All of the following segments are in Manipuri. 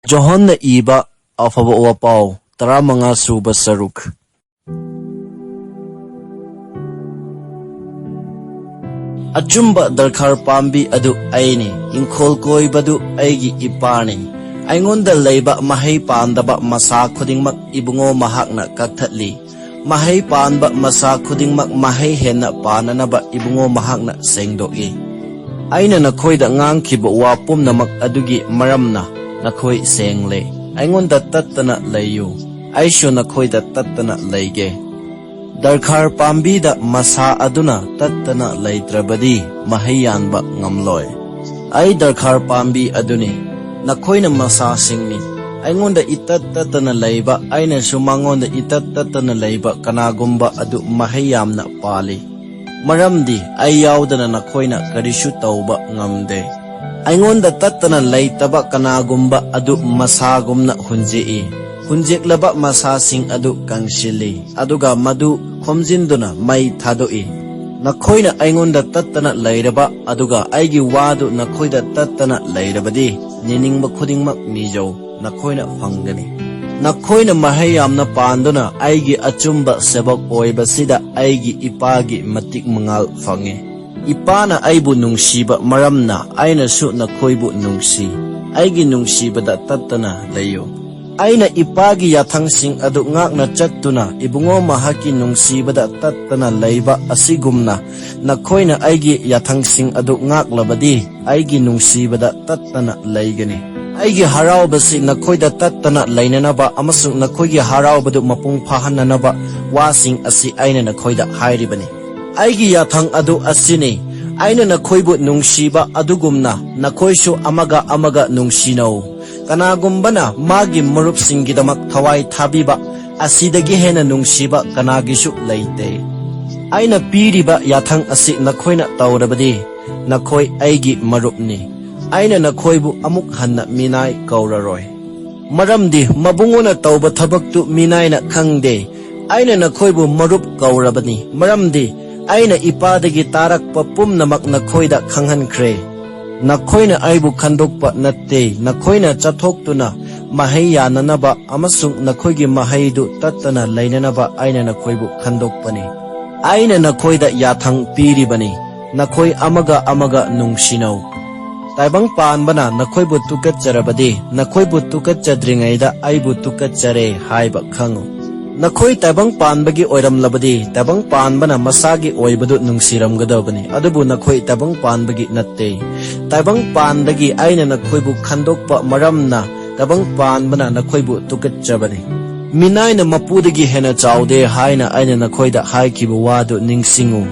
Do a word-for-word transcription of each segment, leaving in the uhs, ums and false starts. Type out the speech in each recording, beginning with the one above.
ꯖꯣꯍꯟꯅ ꯏꯕ ꯑꯐꯕ ꯋꯥꯄꯥꯎ, ꯇꯔꯥꯃꯉꯥ ꯁꯨꯕ ꯁꯔꯨꯛ꯫ ꯑꯆꯨꯝꯕ ꯗꯔꯈꯥꯔ ꯄꯥꯝꯕꯤ ꯑꯗꯨ ꯑꯩꯅꯤ, ꯏꯪꯈꯣꯜ ꯀꯣꯏꯕꯗꯨ ꯑꯩꯒꯤ ꯏꯄꯥꯅꯤ꯫ ꯑꯩꯉꯣꯟꯗ ꯂꯩꯕ ꯃꯍꯩ ꯄꯥꯟꯗꯕ ꯃꯁꯥ ꯈꯨꯗꯤꯡꯃꯛ ꯏꯕꯨꯡꯉꯣ ꯃꯍꯥꯛꯅ ꯀꯛꯊꯠꯂꯤ꯫ ꯃꯍꯩ ꯄꯥꯟꯕ ꯃꯁꯥ ꯈꯨꯗꯤꯡꯃꯛ ꯃꯍꯩ ꯍꯦꯟꯅ ꯄꯥꯟꯅꯅꯕ ꯏꯕꯨꯡꯉꯣ ꯃꯍꯥꯛꯅ ꯁꯦꯡꯗꯣꯛꯏ꯫ ꯑꯩꯅ ꯅꯈꯣꯏꯗ ꯉꯥꯡꯈꯤꯕ ꯋꯥ ꯄꯨꯝꯅꯃꯛ ꯑꯗꯨꯒꯤ ꯃꯔꯝꯅ ꯅꯈꯣꯏ ꯁꯦꯡꯂꯦ꯫ ꯑꯩꯉꯣꯟꯗ ꯇꯠꯇꯅ ꯂꯩꯌꯨ, ꯑꯩꯁꯨ ꯅꯈꯣꯏꯗ ꯇꯠꯇꯅ ꯂꯩꯒꯦ꯫ ꯗꯔꯈꯥꯔ ꯄꯥꯝꯕꯤꯗ ꯃꯁꯥ ꯑꯗꯨꯅ ꯇꯠꯇꯅ ꯂꯩꯇ꯭ꯔꯕꯗꯤ ꯃꯍꯩ ꯌꯥꯟꯕ ꯉꯝꯂꯣꯏ꯫ ꯑꯩ ꯗꯔꯈꯥꯔ ꯄꯥꯝꯕꯤ ꯑꯗꯨꯅꯤ, ꯅꯈꯣꯏꯅ ꯃꯁꯥꯁꯤꯡꯅꯤ꯫ ꯑꯩꯉꯣꯟꯗ ꯏꯇꯠ ꯇꯠꯇꯅ ꯂꯩꯕ, ꯑꯩꯅꯁꯨ ꯃꯉꯣꯟꯗ ꯏꯇꯠ ꯇꯠꯇꯅ ꯂꯩꯕ ꯀꯅꯥꯒꯨꯝꯕ ꯑꯗꯨ ꯃꯍꯩ ꯌꯥꯝꯅ ꯄꯥꯜꯂꯤ꯫ ꯃꯔꯝꯗꯤ ꯑꯩ ꯌꯥꯎꯗꯅ ꯅꯈꯣꯏꯅ ꯀꯔꯤꯁꯨ ꯇꯧꯕ ꯉꯝꯗꯦ꯫ ꯑꯩꯉꯣꯟꯗ ꯇꯠꯇꯅ ꯂꯩꯇꯕ ꯀꯅꯥꯒꯨꯝꯕ ꯑꯗꯨ ꯃꯁꯥꯒꯨꯝꯅ ꯍꯨꯟꯖꯤꯛꯏ꯫ ꯍꯨꯟꯖꯤꯛꯂꯕ ꯃꯁꯥꯁꯤꯡ ꯑꯗꯨ ꯀꯪꯁꯤꯜꯂꯤ, ꯑꯗꯨꯒ ꯃꯗꯨ ꯈꯣꯝꯖꯤꯟꯗꯨꯅ ꯃꯩ ꯊꯥꯗꯣꯛꯏ꯫ ꯅꯈꯣꯏꯅ ꯑꯩꯉꯣꯟꯗ ꯇꯠꯇꯅ ꯂꯩꯔꯕ, ꯑꯗꯨꯒ ꯑꯩꯒꯤ ꯋꯥꯗꯨ ꯅꯈꯣꯏꯗ ꯇꯠꯇꯅ ꯂꯩꯔꯕꯗꯤ, ꯅꯤꯅꯤꯡꯕ ꯈꯨꯗꯤꯡꯃꯛ ꯅꯤꯖꯧ, ꯅꯈꯣꯏꯅ ꯐꯪꯒꯅꯤ꯫ ꯅꯈꯣꯏꯅ ꯃꯍꯩ ꯌꯥꯝꯅ ꯄꯥꯟꯗꯨꯅ ꯑꯩꯒꯤ ꯑꯆꯨꯝꯕ ꯁꯦꯕꯣꯛ ꯑꯣꯏꯕꯁꯤꯗ ꯑꯩꯒꯤ ꯏꯄꯥꯒꯤ ꯃꯇꯤꯛ ꯃꯉꯥꯜ ꯐꯪꯉꯤ꯫ ꯏꯄꯥꯅ ꯑꯩꯕꯨ ꯅꯨꯡꯁꯤꯕ ꯃꯔꯝꯅ ꯑꯩꯅꯁꯨ ꯅꯈꯣꯏꯕꯨ ꯅꯨꯡꯁꯤ꯫ ꯑꯩꯒꯤ ꯅꯨꯡꯁꯤꯕꯗ ꯇꯠꯇꯅ ꯂꯩꯌꯨ꯫ ꯑꯩꯅ ꯏꯄꯥꯒꯤ ꯌꯥꯊꯪꯁꯤꯡ ꯑꯗꯨ ꯉꯥꯛꯅ ꯆꯠꯇꯨꯅ ꯏꯕꯨꯡꯉꯣ ꯃꯍꯥꯛꯀꯤ ꯅꯨꯡꯁꯤꯕꯗ ꯇꯠꯇꯅ ꯂꯩꯕ ꯑꯁꯤꯒꯨꯝꯅ, ꯅꯈꯣꯏꯅ ꯑꯩꯒꯤ ꯌꯥꯊꯪꯁꯤꯡ ꯑꯗꯨ ꯉꯥꯛꯂꯕꯗꯤ, ꯑꯩꯒꯤ ꯅꯨꯡꯁꯤꯕꯗ ꯇꯠꯇꯅ ꯂꯩꯒꯅꯤ꯫ ꯑꯩꯒꯤ ꯍꯔꯥꯎꯕꯁꯤ ꯅꯈꯣꯏꯗ ꯇꯠꯇꯅ ꯂꯩꯅꯅꯕ ꯑꯃꯁꯨꯡ ꯅꯈꯣꯏꯒꯤ ꯍꯔꯥꯎꯕꯗꯨ ꯃꯄꯨꯡ ꯐꯥꯍꯟꯅꯅꯕ ꯋꯥꯁꯤꯡ ꯑꯁꯤ ꯑꯩꯅ ꯅꯈꯣꯏꯗ ꯍꯥꯏꯔꯤꯕꯅꯤ꯫ ꯑꯩꯒꯤ ꯌꯥꯊꯪ ꯑꯗꯨ ꯑꯁꯤꯅꯤ, ꯑꯩꯅ ꯅꯈꯣꯏꯕꯨ ꯅꯨꯡꯁꯤꯕ ꯑꯗꯨꯒꯨꯝꯅ ꯅꯈꯣꯏꯁꯨ ꯑꯃꯒ ꯑꯃꯒ ꯅꯨꯡꯁꯤꯅꯧ꯫ ꯀꯅꯥꯒꯨꯝꯕꯅ ꯃꯥꯒꯤ ꯃꯔꯨꯞꯁꯤꯡꯒꯤꯗꯃꯛ ꯊꯋꯥꯏ ꯊꯥꯕꯤꯕ ꯑꯁꯤꯗꯒꯤ ꯍꯦꯟꯅ ꯅꯨꯡꯁꯤꯕ ꯀꯅꯥꯒꯤꯁꯨ ꯂꯩꯇꯦ꯫ ꯑꯩꯅ ꯄꯤꯔꯤꯕ ꯌꯥꯊꯪ ꯑꯁꯤ ꯅꯈꯣꯏꯅ ꯇꯧꯔꯕꯗꯤ, ꯅꯈꯣꯏ ꯑꯩꯒꯤ ꯃꯔꯨꯞꯅꯤ꯫ ꯑꯩꯅ ꯅꯈꯣꯏꯕꯨ ꯑꯃꯨꯛ ꯍꯟꯅ ꯃꯤꯅꯥꯏ ꯀꯧꯔꯔꯣꯏ, ꯃꯔꯝꯗꯤ ꯃꯕꯨꯡꯉꯣꯅ ꯇꯧꯕ ꯊꯕꯛꯇꯨ ꯃꯤꯅꯥꯏꯅ ꯈꯪꯗꯦ꯫ ꯑꯩꯅ ꯅꯈꯣꯏꯕꯨ ꯃꯔꯨꯞ ꯀꯧꯔꯕꯅꯤ, ꯃꯔꯝꯗꯤ ꯑꯩꯅ ꯏꯄꯥꯗꯒꯤ ꯇꯥꯔꯛꯄ ꯄꯨꯝꯅꯃꯛ ꯅꯈꯣꯏꯗ ꯈꯪꯍꯟꯈ꯭ꯔꯦ꯫ ꯅꯈꯣꯏꯅ ꯑꯩꯕꯨ ꯈꯟꯗꯣꯛꯄ ꯅꯠꯇꯦ, ꯅꯈꯣꯏꯅ ꯆꯠꯊꯣꯛꯇꯨꯅ ꯃꯍꯩ ꯌꯥꯅꯅꯕ ꯑꯃꯁꯨꯡ ꯅꯈꯣꯏꯒꯤ ꯃꯍꯩꯗꯨ ꯇꯠꯇꯅ ꯂꯩꯅꯅꯕ ꯑꯩꯅ ꯅꯈꯣꯏꯕꯨ ꯈꯟꯗꯣꯛꯄꯅꯤ꯫ ꯑꯩꯅ ꯅꯈꯣꯏꯗ ꯌꯥꯊꯪ ꯄꯤꯔꯤꯕꯅꯤ, ꯅꯈꯣꯏ ꯑꯃꯒ ꯑꯃꯒ ꯅꯨꯡꯁꯤꯅꯧ꯫ ꯇꯥꯏꯕꯪ ꯄꯥꯟꯕꯅ ꯅꯈꯣꯏꯕꯨ ꯇꯨꯀꯠꯆꯔꯕꯗꯤ, ꯅꯈꯣꯏꯕꯨ ꯇꯨꯀꯠꯆꯗ꯭ꯔꯤꯉꯩꯗ ꯑꯩꯕꯨ ꯇꯨꯀꯠꯆꯔꯦ ꯍꯥꯏꯕ ꯈꯪꯉꯨ꯫ ꯅꯈꯣꯏ ꯇꯥꯏꯕꯪ ꯄꯥꯟꯕꯒꯤ ꯑꯣꯏꯔꯝꯂꯕꯗꯤ, ꯇꯥꯏꯕꯪ ꯄꯥꯟꯕꯅ ꯃꯁꯥꯒꯤ ꯑꯣꯏꯕꯗꯨ ꯅꯨꯡꯁꯤꯔꯝꯒꯗꯕꯅꯤ, ꯑꯗꯨꯕꯨ ꯅꯈꯣꯏ ꯇꯥꯏꯕꯪ ꯄꯥꯟꯕꯒꯤ ꯅꯠꯇꯦ꯫ ꯇꯥꯏꯕꯪ ꯄꯥꯟꯕꯒꯤ ꯑꯩꯅ ꯅꯈꯣꯏꯕꯨ ꯈꯟꯗꯣꯛꯄ ꯃꯔꯝꯅ ꯇꯥꯏꯕꯪ ꯄꯥꯟꯕꯅ ꯅꯈꯣꯏꯕꯨ ꯇꯨꯀꯠꯆꯕꯅꯤ꯫ ꯃꯤꯅꯥꯏꯅ ꯃꯄꯨꯗꯒꯤ ꯍꯦꯟꯅ ꯆꯥꯎꯗꯦ ꯍꯥꯏꯅ ꯑꯩꯅ ꯅꯈꯣꯏꯗ ꯍꯥꯏꯈꯤꯕ ꯋꯥꯗꯨ ꯅꯤꯡꯁꯤꯡꯉꯨ꯫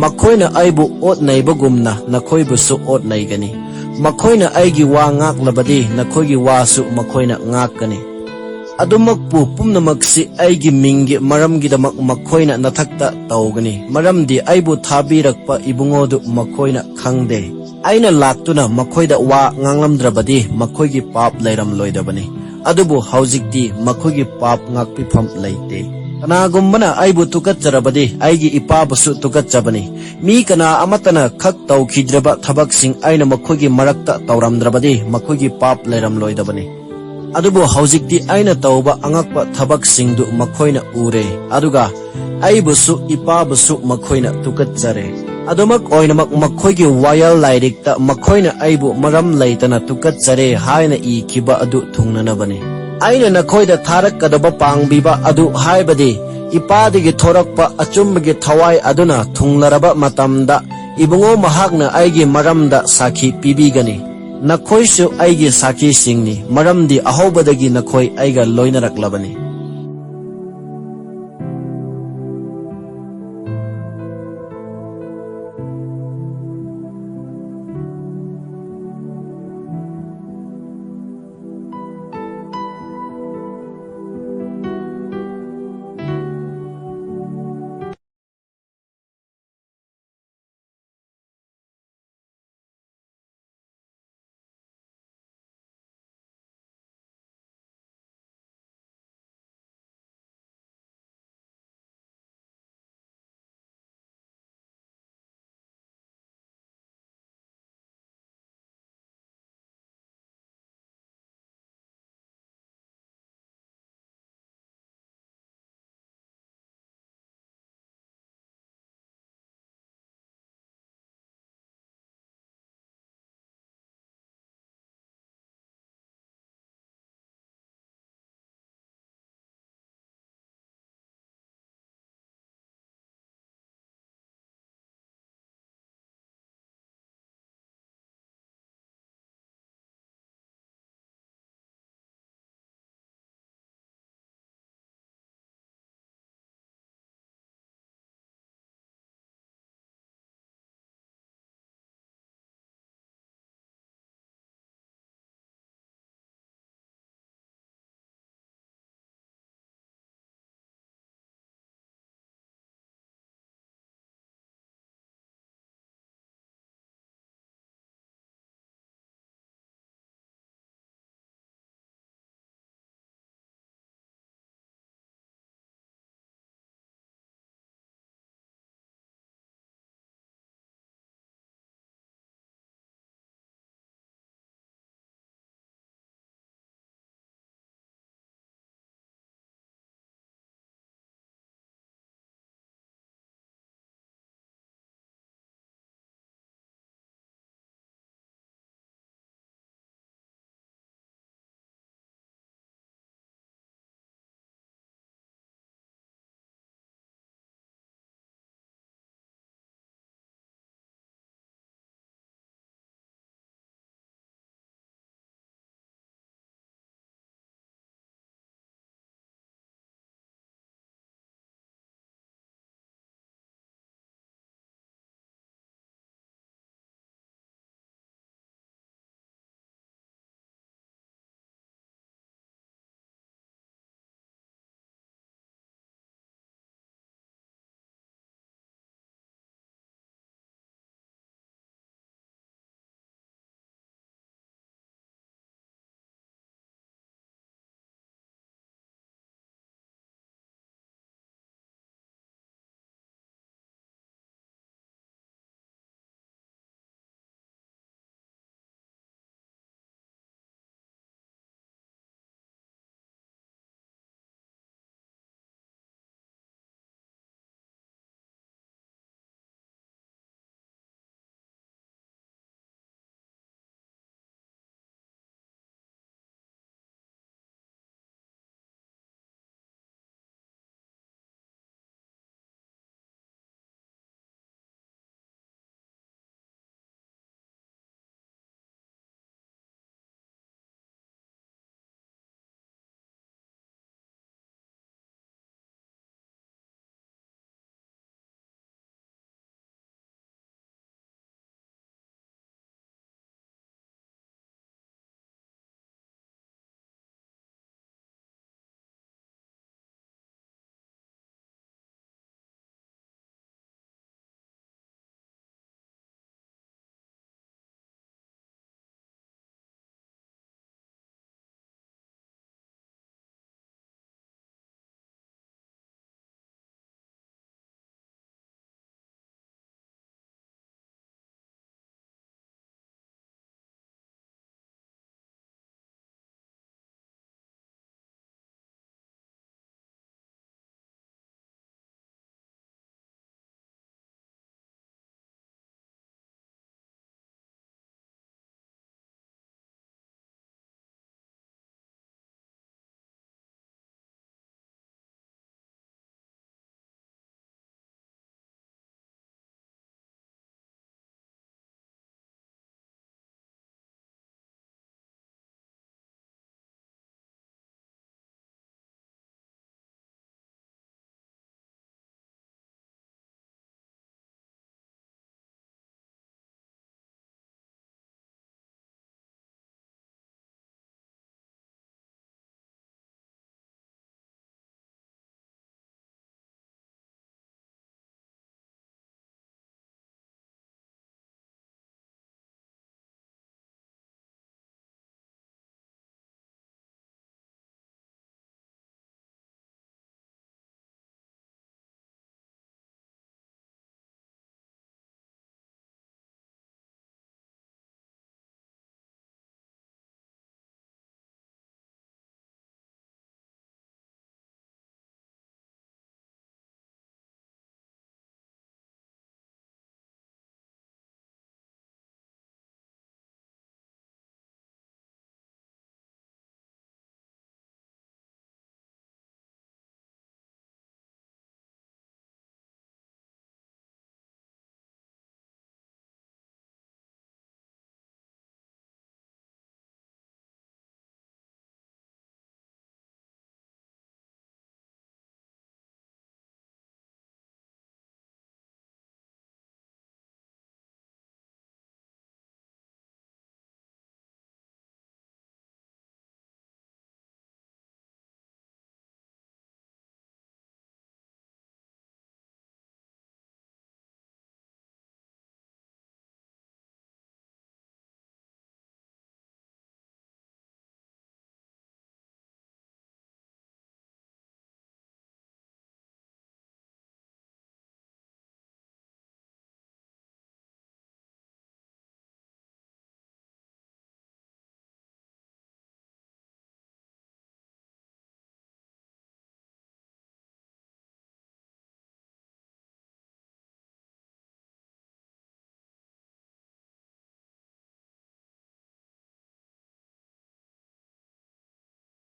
ꯃꯈꯣꯏꯅ ꯑꯩꯕꯨ ꯑꯣꯠ ꯅꯩꯕꯒꯨꯝꯅ ꯅꯈꯣꯏꯕꯨꯁꯨ ꯑꯣꯠ ꯅꯩꯒꯅꯤ꯫ ꯃꯈꯣꯏꯅ ꯑꯩꯒꯤ ꯋꯥ ꯉꯥꯛꯂꯕꯗꯤ ꯅꯈꯣꯏꯒꯤ ꯋꯥꯁꯨ ꯃꯈꯣꯏꯅ ꯉꯥꯛꯀꯅꯤ꯫ ꯑꯗꯨꯃꯛꯄꯨ ꯄꯨꯝꯅꯃꯛꯁꯤ ꯑꯩꯒꯤ ꯃꯤꯡꯒꯤ ꯃꯔꯝꯒꯤꯗꯃꯛ ꯃꯈꯣꯏꯅ ꯅꯊꯛꯇ ꯇꯧꯒꯅꯤ, ꯃꯔꯝꯗꯤ ꯑꯩꯕꯨ ꯊꯥꯕꯤꯔꯛꯄ ꯏꯕꯨꯡꯉꯣꯗꯨ ꯃꯈꯣꯏꯅ ꯈꯪꯗꯦ꯫ ꯑꯩꯅ ꯂꯥꯛꯇꯨꯅ ꯃꯈꯣꯏꯗ ꯋꯥ ꯉꯥꯡꯂꯝꯗ꯭ꯔꯕꯗꯤ ꯃꯈꯣꯏꯒꯤ ꯄꯥꯞ ꯂꯩꯔꯝꯂꯣꯏꯗꯕꯅꯤ꯫ ꯑꯗꯨꯕꯨ ꯍꯧꯖꯤꯛꯇꯤ ꯃꯈꯣꯏꯒꯤ ꯄꯥꯞ ꯉꯥꯛꯄꯤꯐꯝ ꯂꯩꯇꯦ꯫ ꯀꯅꯥꯒꯨꯝꯕꯅ ꯑꯩꯕꯨ ꯇꯨꯀꯠꯆꯔꯕꯗꯤ ꯑꯩꯒꯤ ꯏꯄꯥꯕꯨꯁꯨ ꯇꯨꯀꯠꯆꯕꯅꯤ꯫ ꯃꯤ ꯀꯅꯥ ꯑꯃꯠꯇꯅ ꯈꯛ ꯇꯧꯈꯤꯗ꯭ꯔꯕ ꯊꯕꯛꯁꯤꯡ ꯑꯩꯅ ꯃꯈꯣꯏꯒꯤ ꯃꯔꯛꯇ ꯇꯧꯔꯝꯗ꯭ꯔꯕꯗꯤ ꯃꯈꯣꯏꯒꯤ ꯄꯥꯞ ꯂꯩꯔꯝꯂꯣꯏꯗꯕꯅꯤ꯫ ꯑꯗꯨꯕꯨ ꯍꯧꯖꯤꯛꯇꯤ ꯑꯩꯅ ꯇꯧꯕ ꯑꯉꯛꯄ ꯊꯕꯛꯁꯤꯡꯗꯨ ꯃꯈꯣꯏꯅ ꯎꯔꯦ, ꯑꯗꯨꯒ ꯑꯩꯕꯨꯁꯨ ꯏꯄꯥꯕꯨꯁꯨ ꯃꯈꯣꯏꯅ ꯇꯨꯀꯠꯆꯔꯦ꯫ ꯑꯗꯨꯃꯛ ꯑꯣꯏꯅꯃꯛ ꯃꯈꯣꯏꯒꯤ ꯋꯥꯌꯦꯜ ꯂꯥꯏꯔꯤꯛꯇ ꯃꯈꯣꯏꯅ ꯑꯩꯕꯨ ꯃꯔꯝ ꯂꯩꯇꯅ ꯇꯨꯀꯠꯆꯔꯦ ꯍꯥꯏꯅ ꯏꯈꯤꯕ ꯑꯗꯨ ꯊꯨꯡꯅꯅꯕꯅꯤ꯫ ꯑꯩꯅ ꯅꯈꯣꯏꯗ ꯊꯥꯔꯛꯀꯗꯕ ꯄꯥꯡꯕꯤꯕ ꯑꯗꯨ, ꯍꯥꯏꯕꯗꯤ ꯏꯄꯥꯗꯒꯤ ꯊꯣꯔꯛꯄ ꯑꯆꯨꯝꯕꯒꯤ ꯊꯋꯥꯏ ꯑꯗꯨꯅ ꯊꯨꯡꯂꯔꯕ ꯃꯇꯝꯗ, ꯏꯕꯨꯡꯉꯣ, ꯃꯍꯥꯛꯅ ꯑꯩꯒꯤ ꯃꯔꯝꯗ ꯁꯥꯈꯤ ꯄꯤꯕꯤꯒꯅꯤ꯫ ꯅꯈꯣꯏꯁꯨ ꯑꯩꯒꯤ ꯁꯥꯈꯤꯁꯤꯡꯅꯤ, ꯃꯔꯝꯗꯤ ꯑꯍꯧꯕꯗꯒꯤ ꯅꯈꯣꯏ ꯑꯩꯒ ꯂꯣꯏꯅꯔꯛꯂꯕꯅꯤ꯫